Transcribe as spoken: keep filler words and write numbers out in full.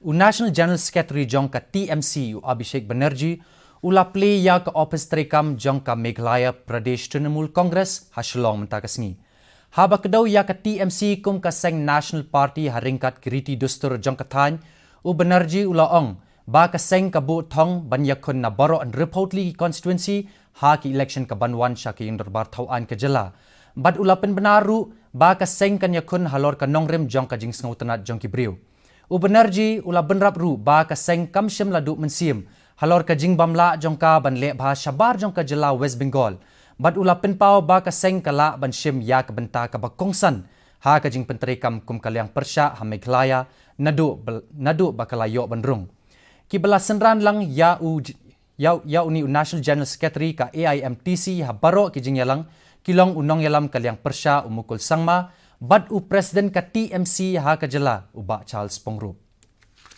U National General Secretary jong ka T M C, u Abhishek Banerjee, u la plie ïa ka ophis treikam jong ka Meghalaya Pradesh Trinamool Congress ha Shillong mynta ka sngi. Haba kdew ïa ka T M C kum ka seng National Party ha ryngkat ki riti dustur jong ka thaiñ, u Banerjee u la ong ba ka seng ka buh thong ban ïakhun na baroh hynriewphew tylli ki constituency ha ki election ka ban wan sha ka Ïing Dorbar Thaw Aiñ ka jylla. Bad u la pynbna ruh ba ka seng kan ïakhun halor ka nongrim jong ka jingsngewtynnad jong ki briew. U Banerjee u la bynrap ruh ba ka seng kam shym la duh mynsiem halor ka jingbym lah jong ka ban leh bha shabar jong ka jylla West Bengal. Bad u la pynpaw ba ka seng ka lah ban shim ïa ka bynta kaba kongsan ha ka jingpyntreikam kum ka liang pyrshah ha Meghalaya naduh ba, naduh ba ka la ïoh ban rung. Kiba la synran lang ïa u j-, ïa, ïa une u National General Secretary ka A I M T C ha baroh ki jingïalang, ki long u nongïalam ka liang pyrshah u Mukul Sangma bad u President ka T M C ha ka jylla u Bah Charles Pongrup.